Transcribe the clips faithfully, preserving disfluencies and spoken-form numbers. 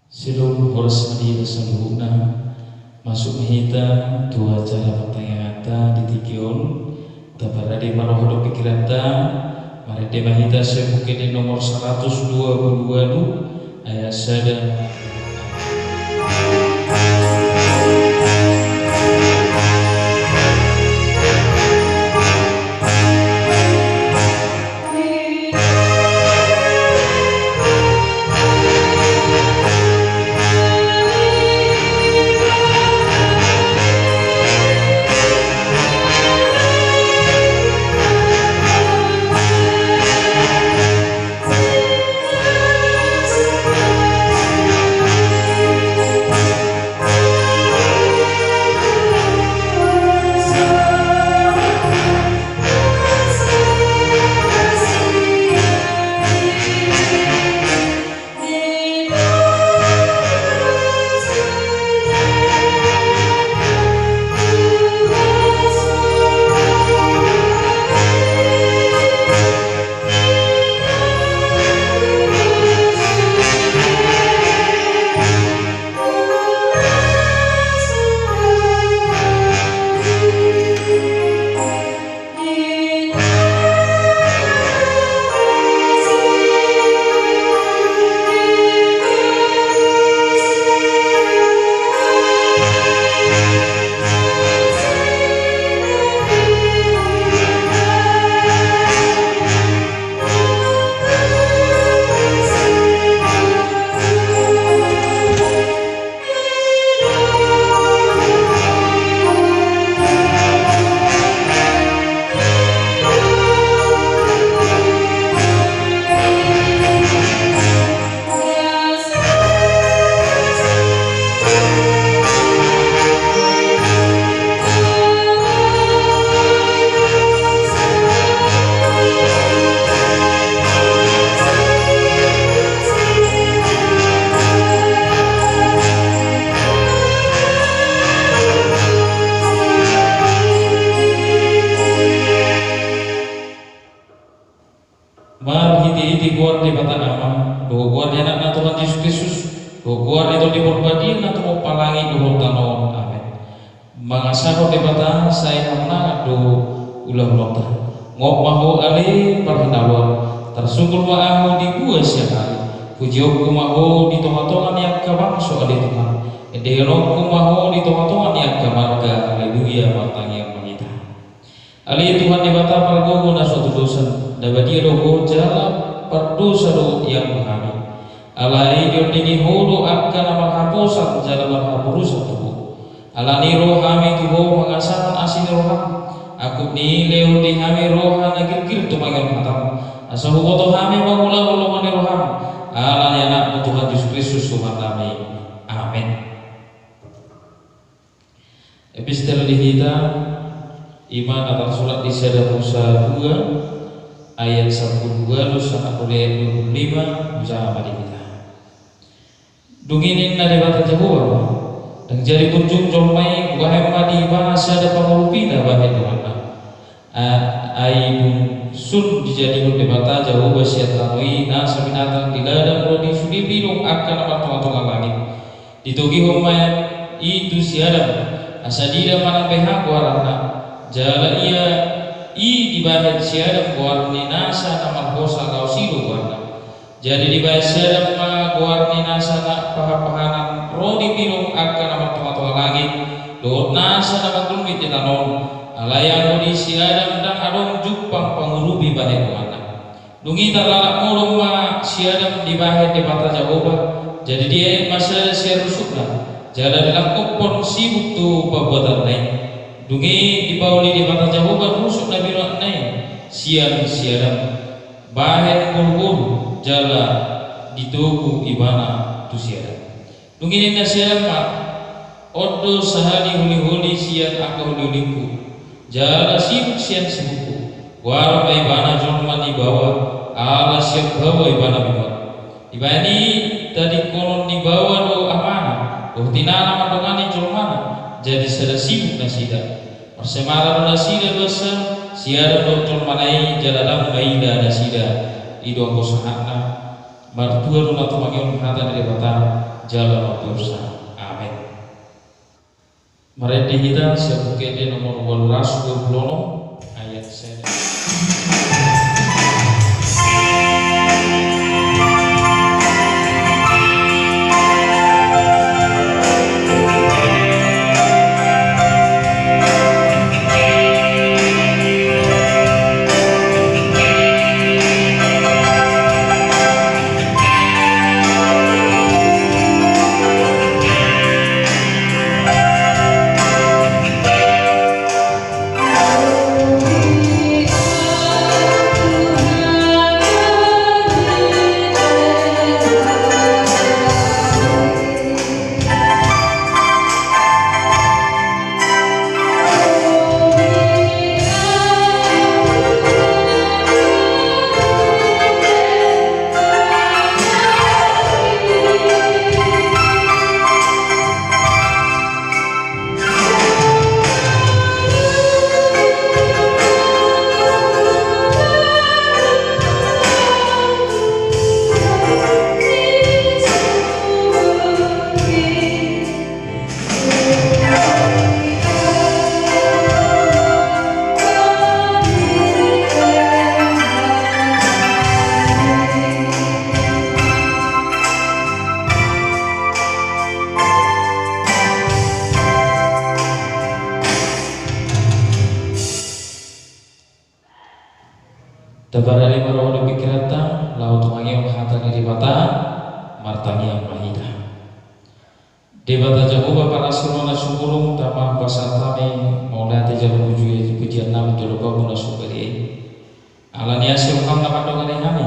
Sidung horas ma di hita saluhutna. Masuk ma hita tu acara partangianganta di tingki on. Taparade ma roha dohot pingkiranta. Marende ma hita sian Buku Ende nomor saratus dua pulu ualu, ayat sada. Marhitehite goar Debata Ama, dohot goar ni Anakna Tuhan Jesus Kristus, dohot goar ni Tondi Porbadia na tumompa langit dohot tano on. Amen. Mangasahon Debata sai hamonangan do ulaonta. Ngot ma ho ale parhinaluan, tarsungkul ma ahu dibuat sian ari. Pujionku ma ho di tongatonga ni angka bangso ale Tuhan. Endehononku ma ho di tongatonga ni angka marga. Haleluya, martangiang ma hita. Ale Tuhan Debata pargogo na so hatudosan, na badia do ho jala pardosa do hami. Alai diondingi ho do angka na marhaposan jala marhaporusan tu ho. Alani i ro hami tu ho mangasahon asi ni roham. Angkup ni i lehon di hami roha na girgir tumangihon hatam, asa huboto hami mangulahon lomo ni roham. Ala ni Anakmu Tuhan Jesus Kristus Tuhannami. Amen. Epistel di hita, i ma na tarsurat di Sada Musa dua, ayat sampulu ualu sahat tu ayat dua pulu lima, hujaha ma di hita. Dung i ninna Debata Jahowa ma, ndang jadi burju jolma i, hubahen ma di ibana sada pangurupi na bahen donganna. A-, ai dung sun dijadihon Debata Jahowa sian tano i nasa binatang di ladang ro di sude pilung angka na martongatonga langit. Ditogihon ma i tu si Adam, asa diida manang beha goaranna. Jala ia i dibahen si Adam goar ni nasa na marhosa laos i do goarna. Jadi dibahen si Adam ma goar ni nasa na pahanpahanan ro di pilung angka na martongatonga langit, dohot nasa na manggulmit di tano on. Alai anggo di si Adam ndang adong jumpang pangurupi bahen donganna. Dung i tarlalap modom ma si Adam dibahen Debata Jahowa, jadi dienet ma sada sian rusukna, jala dilangkophon sibuk tu pambuatanna i. Dung i dipauli Debata Jahowa rusuk na binoanna i sian si Adam, bahen boruboru, jala ditogu ibana tu si Adam. Dung i ninna si Adam ma, on do sahali holiholi sian angka holiholingku, jala sibuk sian sibukku. Goaron ma ibana jolma ni baoa, ala sian baoa ibana binoan. Dibahen i tadingkonon ni baoa do amana dohot inana mandongani jolmana, jadi sada sibuk nasida. Marsemara do nasida dosa, si Adam dohot jolmana i, jala ndang maila nasida. I do anggo sahatna. Martua do na tumangihon hata ni Debata. jala mardosa. Amen. Marende hita sian Buku Ende nomor ualu ratus dua pulu onom, ayat sada. Tabarani ma roha dohot pingkiranta laho tumangihon hata ni Debata. Martangiang ma hita. Debata Jahowa parasi roha na sumurung, Tama pasahatnami, mauliate jala pujian, pujiannami tu adopanMu na so badia i. Ala ni asi rohaM na mandongani hami,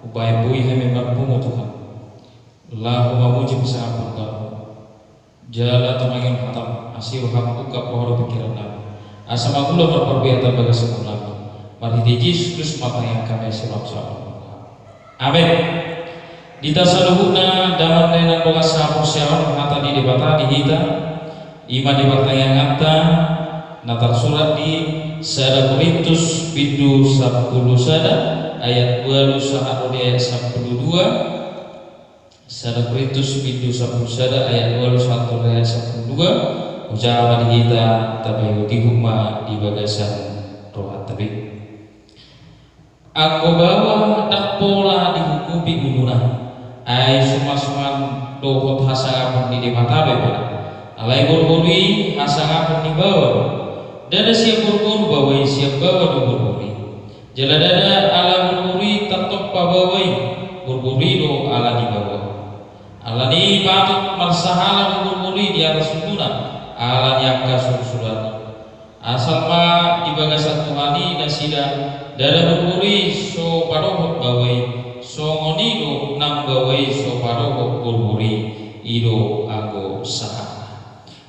umbahen boi hami marpungu, Tuhan, laho mamuji pasangaphon goarMu. Jala tumangihon hataM, asi rohaM ungkap roha dohot pingkirannami, asa mangula marparbue hataM bagas ngolunami. Marhite Jesus Kristus martangiang hami, asi rohaM sahat. Amen. Di hita saluhutna, damang dainang dongan sahaporseaon, hata ni Debata di hita, i ma di partangianganta na tarsurat di sada Korintus bindu sampulu sada ayat ualu sahat ro di ayat sampulu dua. Sada Korintus bindu sampulu sada ayat ualu sahat ro di ayat sampulu dua. Hujalo ma di hita, tapaihutihut ma di bagasan rohanta be. Anggo baoa ndang pola dihukupi uluna, ai sumansuman dohot hasangapon ni Debata do ibana. Alai borboru i hasangapon ni baoa do. Ndada sian borboru baoa i, sian baoa do borboru i. Jala ndada ala borboru i tartompa baoa i, borboru i do ala ni baoa. Alani i patut marsahala do borboru i di atas uluna, ala ni angka surusuruan i. Asal ma di bagasan Tuhan i nasida, ndada borboru i so padohot baoa i, songon i do nang baoa i so padohot borboru i, i do anggo sahatna.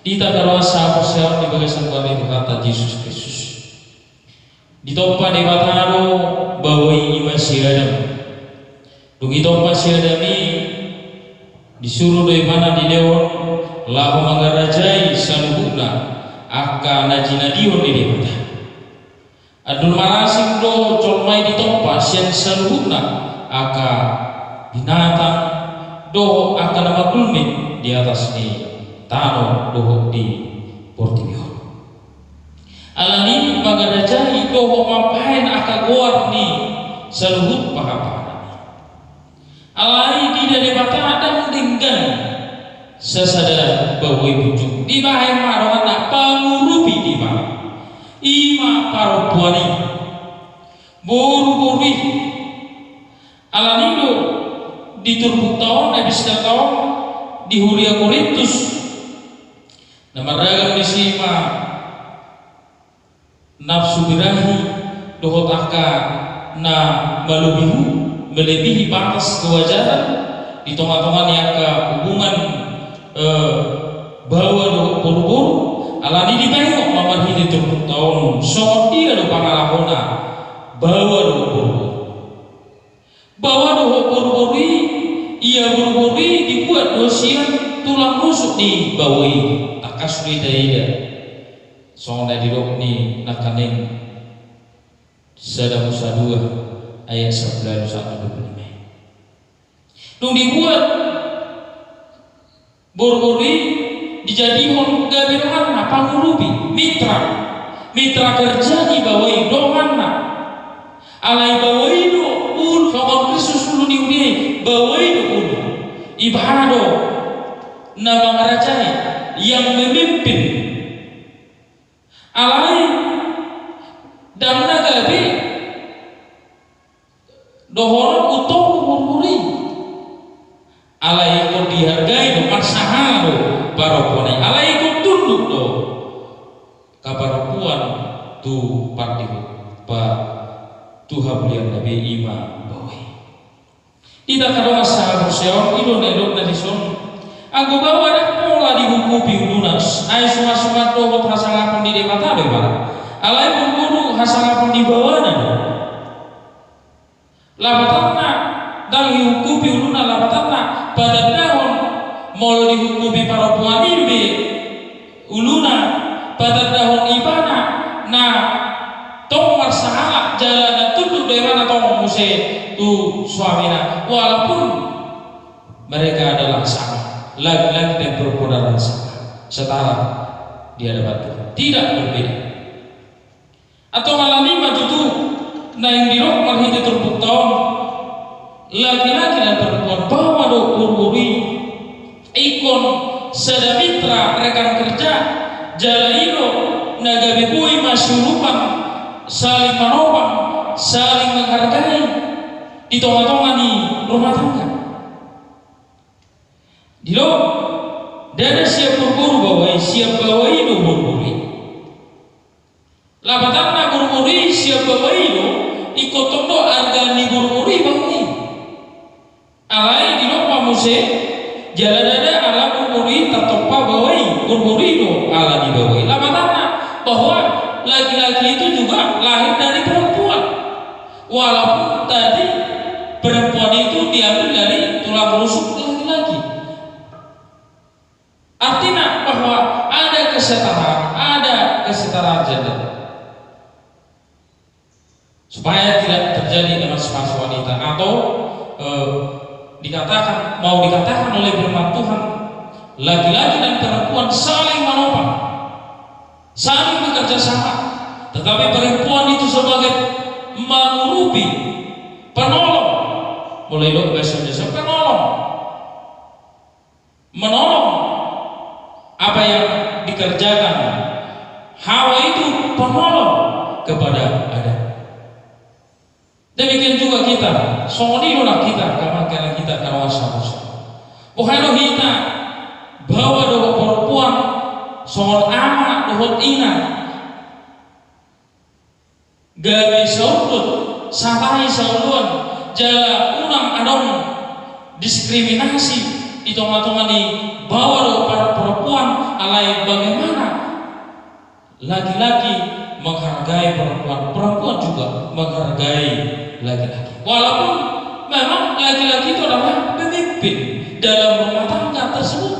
Di hita dongan sahaporseaon di bagasan goar ni Tuhanta Jesus Kristus. Ditompa Debata do baoa i, i ma si Adam. Dung ditompa si Adam i, disuru do ibana dilehon laho mangarajai saluhutna angka na jinadihon ni Debata. Andul marasing do jolma i ditompa sian saluhutna angka binatang dohot angka na mangulmit di atas ni tano dohot di portibi on. Alani i mangarajai dohot mambahen angka goar ni saluhut pahanpahanan i. Alai diida Debata ndang denggan sasada baoa i punjung, dibahen ma donganna pangurupi di baoa i, i ma parompuan i, boruboru i. Alani i do di turpukta on, epistelta on di huria Korintus, na marragam disi ma nafsu birahi dohot angka na malobihu, melebihi batas kewajaran di tongatonga ni angka hubungan, eh, baoa dohot boruboru. Alani i dibahen ma marhite turpukta on songon dia do pangalahona baoa dohot boruboru. Baoa dohot boruboru i, ia boruboru i dibuat do sian tulang rusuk ni baoa i. Tangkas do i taida songon na didok ni nangkaning sada Musa dua ayat sampulu ualu sahat tu dua pulu lima i. Dung dibuat Boru-boru i dijadihon gabe donganna, pangurupi, mitra. Mitra kerja ni baoa i, donganna. Alai baoa i do ulu, songon Kristus ulu ni huria i, baoa i do ulu. Ibana do na mangarajai, yang memimpin. Alai ndang na gabe dohonon untunghu boru-boru i. Alai ingkon dihargai do, marsahala do parompuan i. Alai ingkon tunduk do haparompuan tu pardihu, pa, tu hamulian na be, i ma baoa i. Ita angka dongan sahaporseaon, i do na nidokna dison. Anggo baoa ndang pola dihukupi uluna, ai sunga-sunga dohot hasangapon ni Debata do ibana. Alai boru-boru hasangapon ni baoana do. Lapatanna ndang dihukupi uluna, lapatanna patandahon, molo dihukupi parompuan i be uluna, patandahon ibana na tong marsahala, jala na tunduk do ibana tong muse tu suamina, walaupun mereka adalah sama, laki-laki dan perempuan adalah sama, setara di hadapan Tuhan, tidak berbeda. Antong alani i ma tutu naeng didok marhite turpukta on, laki-laki dan perempuan, baoa do boru-boru i, ingkon sada mitra, rekan kerja, jala i do na gabe boi masiurupan, saling manopang, saling menghargai di tonga-tonga ni rumah tangga. Didok, ndada sian boru-boru baoa i, sian baoa i do boru-boru i. Lapatanna boru-boru i sian baoa i do, ingkon tong do arga ni boru-boru i baoa i. Alai didok ma muse, jala ndada ala boru-boru i tatompa baoa i, boru-boru i do ala ni baoa i. Lapatanna bahwa laki-laki itu juga lahir dari perempuan. Walaupun tadi perempuan itu diambil dari tulang rusuk laki-laki. Artinya bahwa ada kesetaraan, ada kesetaraan gender. Supaya tidak terjadi emansipasi wanita atau, eh, dikatakan, mau dikatakan oleh firman Tuhan, laki-laki dan perempuan saling menopang, saling bekerja sama. Tetapi perempuan itu sebagai mengurupi, penolong. Mulai dok bahasa Indonesia, penolong. Menolong apa yang dikerjakan Hawa itu penolong kepada Adam. Demikian juga kita, songon i do na hita, angka amang, angka inang, hita angka dongan sahaporseaon. Boha do hita, baoa dohot parompuan, songon ama dohot ina, gabe saundut, satai saoloan, jala unang adong diskriminasi di tonga-tonga ni baoa dohot par-, parompuan, alai bagaimana laki-laki menghargai perempuan, perempuan juga menghargai laki-laki. Walaupun memang laki-laki itu adalah pemimpin dalam rumah tangga tersebut.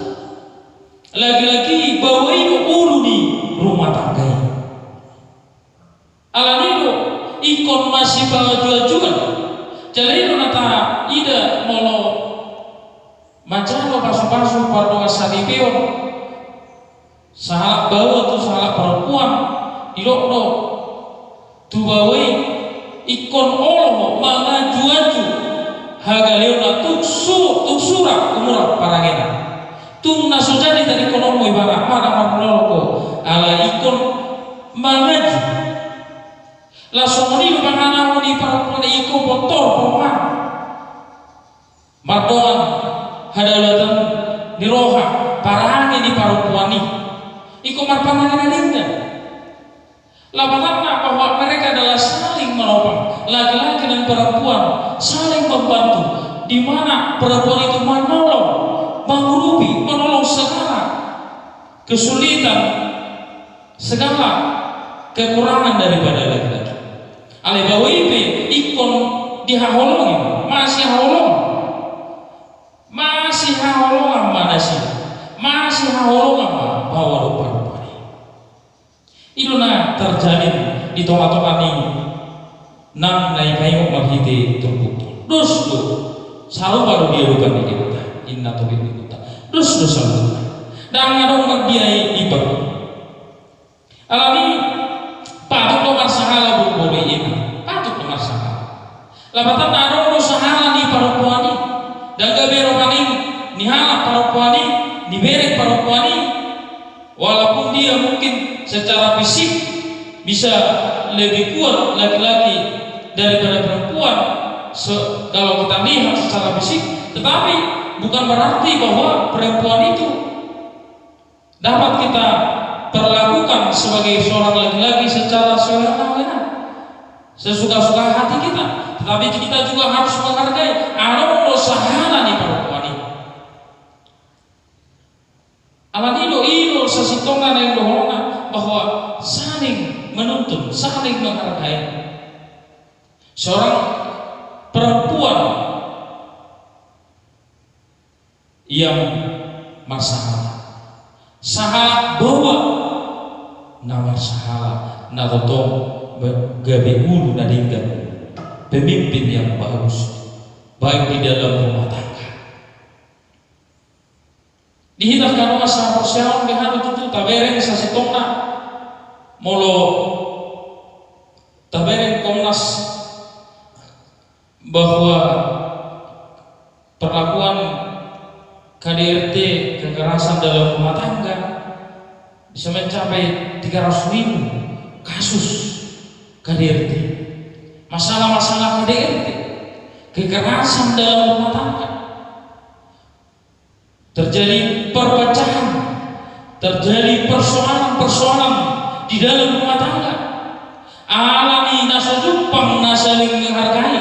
Laki-laki baoa i do ulu ni rumah tangga i. Alani i do ingkon masipaaju-ajuan. Jala i do na taida molo manjalo pasu-pasu pardongan saripeon, sahalak baoa tu sahalak parompuan, didok do tu baoa i, ingkon olo ho mangaju-aju hagaleonna tung su-, tung sura umur parangena. Tung na so jadi tadingkononmu ibana, manang marnolong ho, alai ingkon mangaju. Laos songon i do panganahon ni parompuan i, ingkon bontor porma. Mardongan hadaulatan ni roha, parange ni parompuan i, ingkon marparange na denggan. Lapatanna bahwa mereka adalah saling menopang, laki-laki dan perempuan saling membantu, di mana perempuan itu menolong, mengurupi, menolong segala kesulitan, segala kekurangan daripada laki-laki. Alai baoa i pe ingkon dihaholongi, masihaholongan. Masihaholongan ma nasida, masihaholongan ma baoa dohot parompuan i. I do na tarjalin di tonga-tonga ni nang na dipaingot marhite turpukta on. Dos do, sarupa do di adopan ni Debata, inna topik ni huta. Dos do saluhutna. Ndang adong mangbiai ipar. Alani patut do marsahala boru-boru i, patut do marsahala. Lapatanna adong do sahala ni parompuan i. Ndang gabe roha ni, ni halak parompuan i, ni bereng parompuan i. Walaupun dia mungkin secara fisik bisa lebih kuat laki-laki daripada perempuan, se-, kalau kita lihat secara fisik, tetapi bukan berarti bahwa perempuan itu dapat kita perlakukan sebagai seorang laki-laki secara sewena-wena, sesuka-suka hati kita. Tetapi kita juga harus menghargai, adong do sahala ni perempuan ini. Alani do i do sasintongna na dohononna bahwa saling menuntun, saling menghargai. Seorang perempuan yang marsahala, sahalak baoa na marsahala, na tongtong be-, gabe ulu na denggan, pemimpin yang bagus, baik di dalam rumah tangga. Di hita angka dongan sahaporseaon, beha do tutu tabereng sasintongna, molo tabereng Komnas bahwa perlakuan K D R T, kekerasan dalam rumah tangga, bisa mencapai tiga ratus ribu kasus K D R T. Masalah-masalah K D R T, kekerasan dalam rumah tangga. Terjadi perpecahan, terjadi persoalan-persoalan di dalam rumah tangga. Alani na so jumpang na saling menghargai,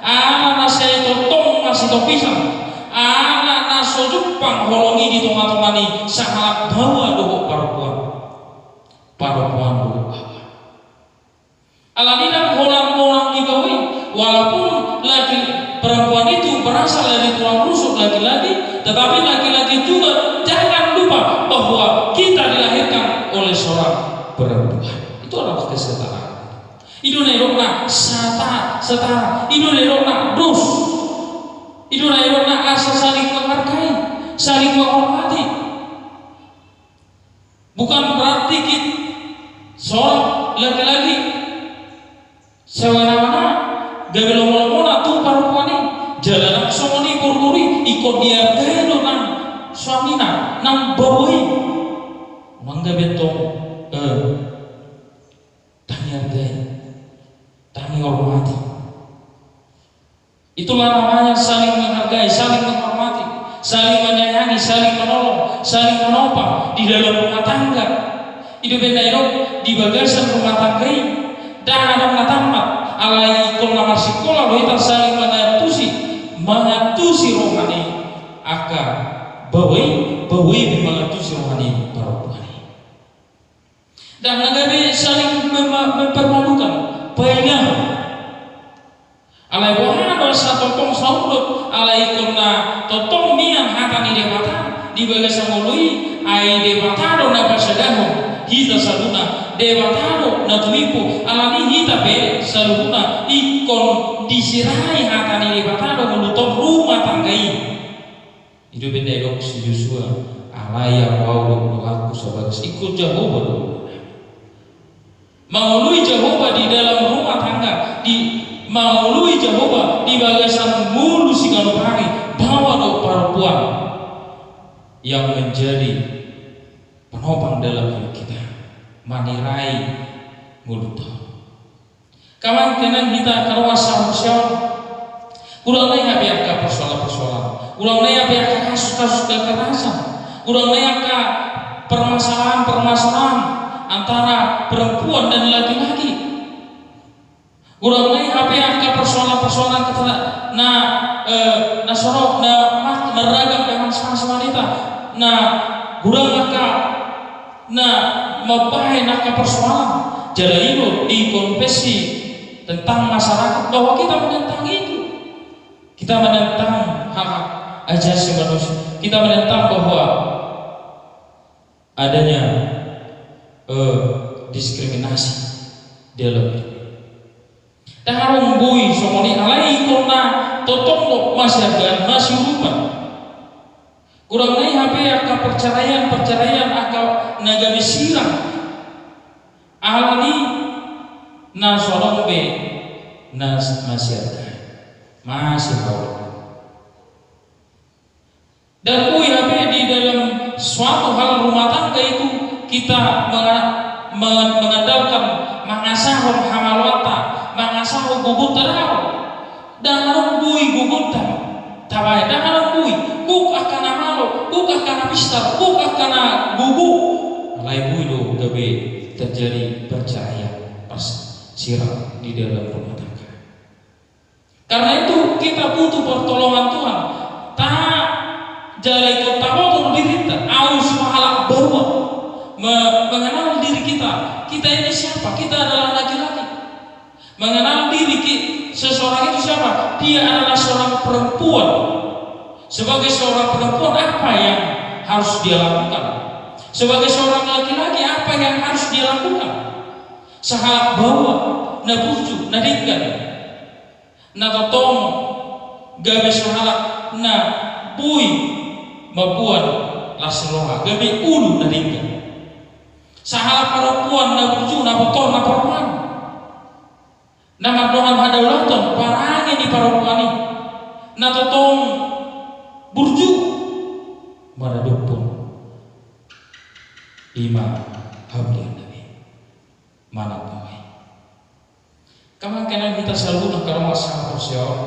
ala na sai tongtong masitopisan, ala na so jumpang holong i di tonga-tonga ni sahalak baoa dohot parompuan, parompuan dohot baoa. Alani ndang holan monang dibaoa i, walaupun laki, perempuan itu berasal dari tulang rusuk laki-laki, tetapi laki-laki juga jangan lupa bahwa kita dilahirkan oleh seorang perempuan. Itu adalah kesetaraan. I do na nidokna sata-, setara. I do na nidokna dos. I do na nidokna asa saling menghargai, saling menghormati. Bukan berarti kit-, seorang laki-laki sewena-wena, gabe lomo-lomona tu parompuan i. Jala nang songon i boru-boru i, ingkon dihargai do nang suamina, nang baoa i. Nang gabe tong, eh, tangihargai, tangihormati. Itulah namanya saling menghargai, saling menghormati, saling menyayangi, saling menolong, saling manopa di dalam rumah tangga. I do umbahen na nidok, di bagasan rumah tangga i, ndang adong na tamat, alai ingkon na marsikola do hita saling mangantusi, mangantusi roha ni angka baoa i, baoa i pe mangantusi roha ni parompuan i. Ndang na gabe saling mem-, mempermalukan, paingaton. Alai boha do asa tongtong saundut, alai ingkon na tongtong mian hata ni Debata di bagasan ngolu i, ai Debata do na pasadahon hita saluhutna, Debata do na tumimbo, alani hita pe saluhutna ingkon disirai hata ni Debata do mangolu rumah tangga i. I do umbahen na nidok si Josua, alai au do ulaonku sabagas, ingkon Jahowa do. Mangoloi Jahowa di dalam rumah tangga, di, mangoloi Jahowa di bagasan ngolu siganup ari, baoa dohot parompuan, yang menjadi penopang dalam hidup kita, manirai ngolunta. Amang inang, hita angka dongan sahaporseaon, godang na i hape angka persoalan-persoalan, godang na i hape angka kasus-kasus kekerasan, godang na i angka permasalahan-permasalahan antara perempuan dan laki-laki. Godang na i hape angka persoalan-persoalan kekera-, na, eh, na soro, na ma-, na ragam emansipasi wanita, na godang angka na mambahen angka persoalan. Jala i do dikonfesi tentang masyarakat bahwa kita menentang itu. Kita menentang hak asasi manusia. Kita menentang bahwa adanya, eh, diskriminasi dalam itu. Ndang adong boi songon i, alai ingkon na tongtong do masihargaan, masiurupan. Hurang nai hape angka perceraian-perceraian angka na gabe sirang. Alani na so adong be na s-, masiarga, masihaholongan. Dan boi hape di dalam suatu hal rumah tangga itu kita menga-, me-, mengandalkan mangasahon hamaloanta, mangasahon gogonta, daong. Ndang adong boi gogonta tabaen, ndang adong boi. Gok angka na malo, gok angka na pistar, gok angka na gogo, alai boi do gabe terjadi perceraian, pas sirang di dalam rumah tangga. Karena itu kita butuh pertolongan Tuhan. Ta jala ingkon taboto dirinta, au so halak baoa, me-, mengenal diri kita. Kita ini siapa? Kita adalah laki-laki. Mengenal diri ki-, seseorang itu siapa? Dia adalah seorang perempuan. Sebagai seorang perempuan, apa yang harus dia lakukan? Sebagai seorang laki-laki, apa yang harus dia lakukan? Sahalak baoa na burju, na denggan, na tongtong gabe sahalak na boi mamboan las ni roha, gabe ulu na denggan. Sahalak parompuan na burju, na pintor, na parompuan, na mardongan hadaulaton, parange ni parompuan i, na tongtong burju maradophon, i ma hamuliaonna be manang baoa i. Angka amang inang hita saluhutna, angka dongan sahaporseaon,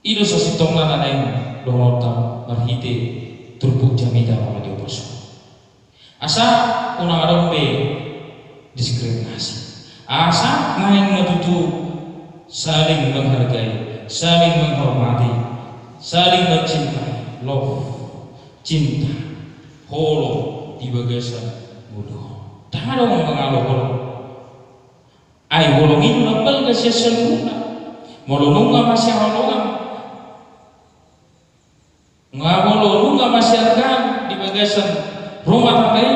i do sasintongna na naeng dohononta marhite turpuk jamita molo di ombas on. Asa unang adong be diskriminasi. Asa naeng ma tutu saling menghargai, saling menghormati, saling mencintai, love, cinta, holong di bagasan ngolu. Ndang adong mangalo holong. Ai holong i do na balga sian saluhutna. Molo nunga masihaholongan, nga molo nunga masiargaan di bagasan rumah tangga i,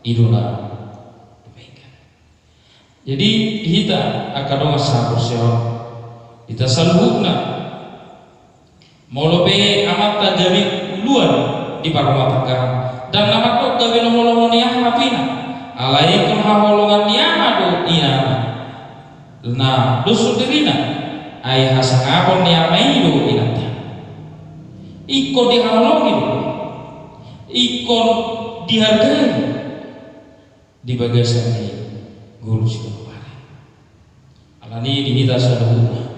i do na demikian. Jadi hita angka dongan sahaporseaon, hita saluhutna, molo pe amanta gabe uluan di parrumatanggaon, ndang na mandok gabe lomo-lomo ni ama tu ina, alai ingkon haholongan ni ama do inanta. Na dos songon i ninna, ai hasangapon ni ama i do inanta. Ingkon dihaholongi do, ingkon dihargai di bagasan ni ngolu siganup ari. Alani i di hita saluhutna,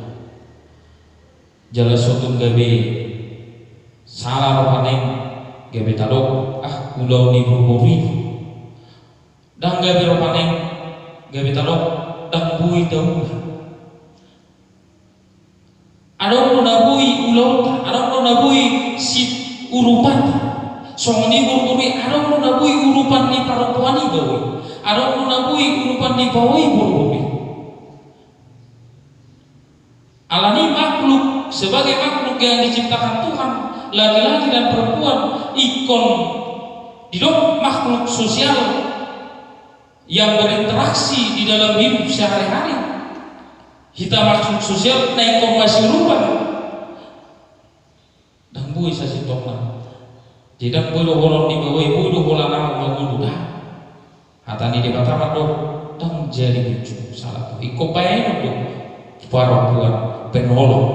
jala so tung gabe sala roha naeng gabe tadok, ah, ulaon ni boruboru i do. Ndang gabe roha naeng gabe tadok, ndang boi taula. Adong do na boi ulaonta, adong do na boi si urupanta. Songon i boruboru i, adong do na boi urupan ni parompuan i baoa i, adong do na boi urupan ni baoa i boruboru i. Alani makhluk, sebagai makhluk yang diciptakan Tuhan, laki-laki dan perempuan ingkon didok makhluk sosial yang berinteraksi di dalam hidup sehari-hari. Hita makhluk sosial na ingkon masiurupan. Ndang boi sasintongna. Jadi ndang boi dohonon ni baoa i, boi do holan ahu mangolu, da. Hata ni Debata mandok, ndang jadi gunjung sahalak baoa i. Ingkon baenon do parompuan penolong.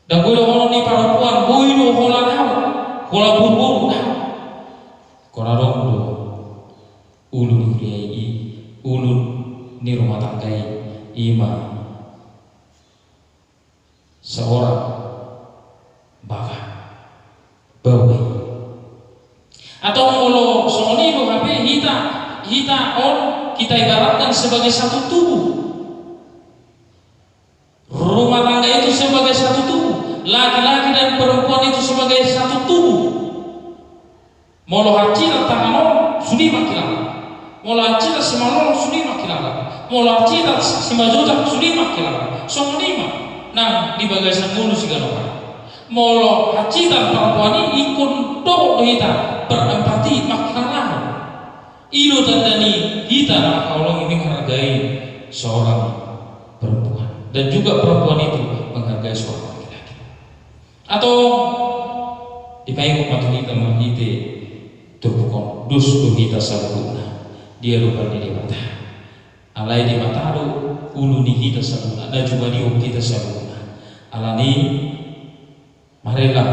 Ndang boi dohonon ni parompuan, boi do holan ahu, holan boruboru, da. Ingkon adong do ulu ni huria i, ulu ni rumah tangga i, i ma seorang bapa, baoa i. Atau molo songon i do hape hita, hita on, kita ibaratkan sebagai satu tubuh. Rumah tangga itu sebagai satu tubuh, laki-laki dan perempuan itu sebagai satu tubuh. Molo hansitan tangan on, sude ma kilala. Molo hansitan simanganon, sude ma kilala. Molo hansitan simanjojak, sude ma kilala. Songon i ma nang di bagasan ngolu siganup ari. Molo hansitan parompuan i, ingkon dohot do hita berempati, mangkilalahon. I do tanda ni hita na manghaholongi, menghargai seorang perempuan, dan juga perempuan itu menghargai seorang laki-laki. Atau Ai ma tu hita marhite turpuk on, dos do hita saluhutna di adopan ni Debata. Alai Debata do ulu ni hita saluhutna, na jumadihon hita saluhutna. Alani, marilah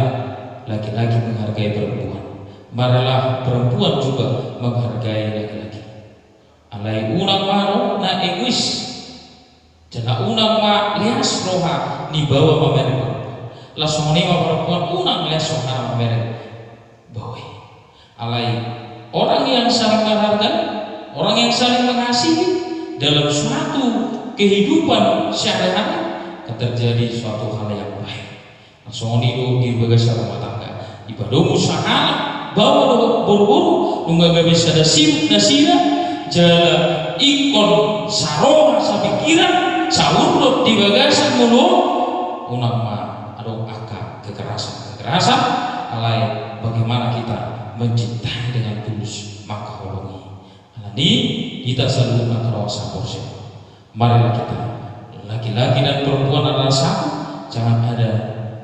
laki-laki menghargai perempuan, marilah perempuan juga menghargai laki-laki. Alai unang ma ro na egois. Jala unang ma leas roha ni baoa mamereng perempuan. Laos songon i ma perempuan unang leas rohana mamereng baoa i. Alai orang yang saling menghargai, orang yang saling mengasihi dalam suatu kehidupan sehari-hari akan terjadi suatu hal yang baik. Songon i do di bagasan rumah tangga. Dipadomu sahalak baoa dohot boruboru, nunga gabe sada sirip nasida, jala ingkon saroha, sapingkiran, saurdot di bagasan ngolu on. Unang ma adong angka kekerasan-kekerasan, alai bagaimana kita mencintai dengan tulus mangkaholongi. Alani, hita saluhutna angka dongan saporseaon, marilah kita, laki-laki dan perempuan adalah satu, jangan ada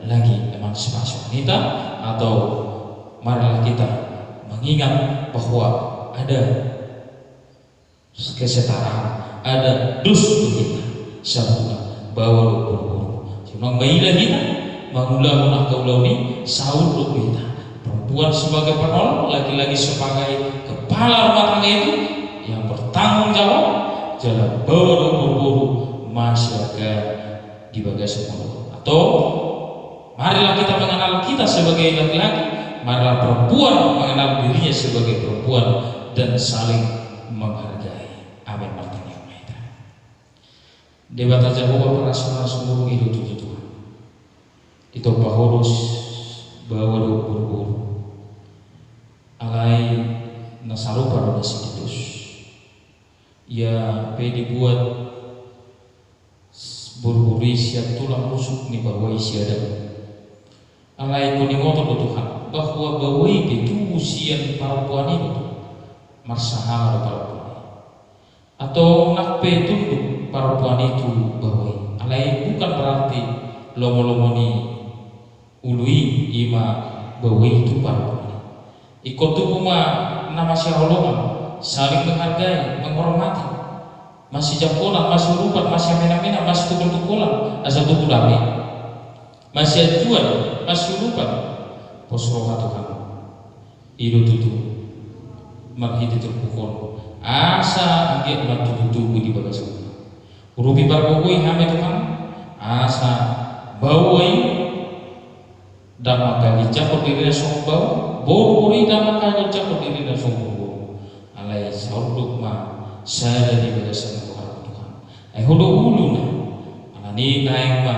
lagi emansipasi wanita, atau marilah kita mengingat bahwa ada kesetaraan, ada dos di hita saluhutna, baoa dohot boruboru. Unang maila hita mangulahon angka ulaon i, saurdot hita. Perempuan sebagai penolong, laki-laki sebagai kepala rumah tangga itu yang bertanggung jawab, jala baoa dohot boruboru masiarga di bagasan ngolu on. Atau marilah kita mengenal kita sebagai laki-laki, marilah perempuan mengenal dirinya sebagai perempuan dan saling menghargai. Amin. Martangiang ma hita. Debata Jahowa parasi na sumurung, i do tutu Tuhan. Ditompa Ho do baoa dohot boruboru. Alai na sarupa do nasida dos. Ia pe dibuat boruboru i sian tulang rusuk ni baoa i si Adam. Alai ingkon diboto do Tuhan bahwa baoa i pe tubu sian parompuan i do, marsahala do parompuan i. Atau nang pe tunduk parompuan i tu baoa i, alai bukan berarti lomo-lomo ni ulu i, i ma baoa i tu parompuan i. Ingkon tubu ma na masihaholongan, saling menghargai, menghormati, masijangkonan, masiurupan, masiaminaminan, masitungkol-tungkolan, asa tubu dame, masianjuan, masiurupan. Pos roha Tuhan. I do tutu marhite turpuk on, asa anggiat ma tubu-tubu di bagasan. Urupi pargogoi hami Tuhan, asa baoa i ndang mangkaginjangkon dirina songon baoa, boruboru i ndang mangkaginjangkon dirina songon boruboru. Alai saurdot ma sada di bagasan goarMu Tuhan. Ai Ho do uluna. Alani naeng ma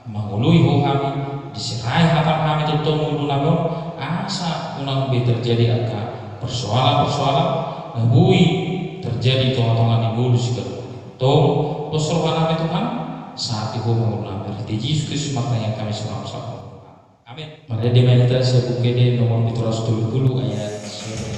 mangoloi Ho hami, diserai hataM hami tongtong ulu nami on, asa unang be terjadi angka persoalan-persoalan na boi terjadi di tonga-tonga ni ngolu siganup. Tong, pos roha nami Tuhan, sahat di Ho ma ngolu nami. Marhite Jesus Kristus martangiang hami songon na sahat. Amin. Marende ma hita sian Buku Ende nomor pitu ratus tolu pulu ayat sada.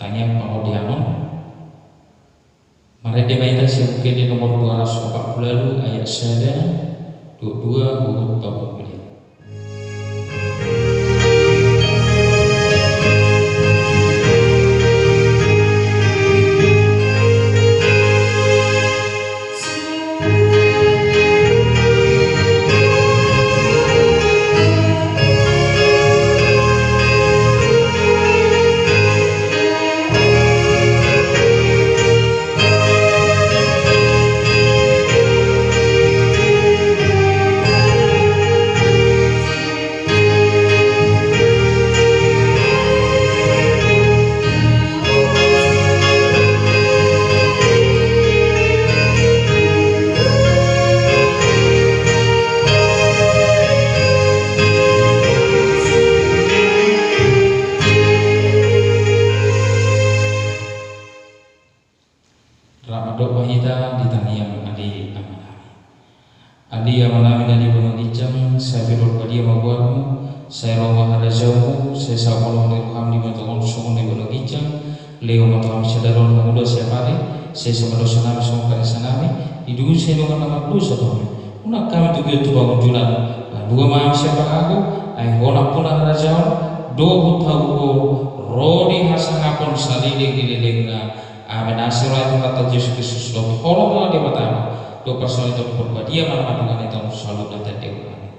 Tangiang pangodianon. Marende ma hita sian Buku Ende nomor dua ratus opat pulu ualu ayat sada, dua pulu dua, dohot opat pulu lima. Ia manami na di banua ginjang, sai pintor badia ma goarmu, sai ro ma harajaonmu, sai sahat ma roham di banua tonga on songon na di banua ginjang. Lehon ma tu hami sadari on hangoluan siapari, sesa ma dosanami songon panesanami di dongan na mardosa tu hami. Unang hami togihon tu pangunjunan, palua ma hami sian pangago, ai Ho do nampuna harajaon dohot hagogoon, ro di hasangapon saleleng ni lelengna. Amen. Asi roha ni Tuhanta Jesus Kristus dohot holong ni Debata Ama dohot parsaulian ni Tondi Parbadia ma na mandongani hita on saluhutna. Amen.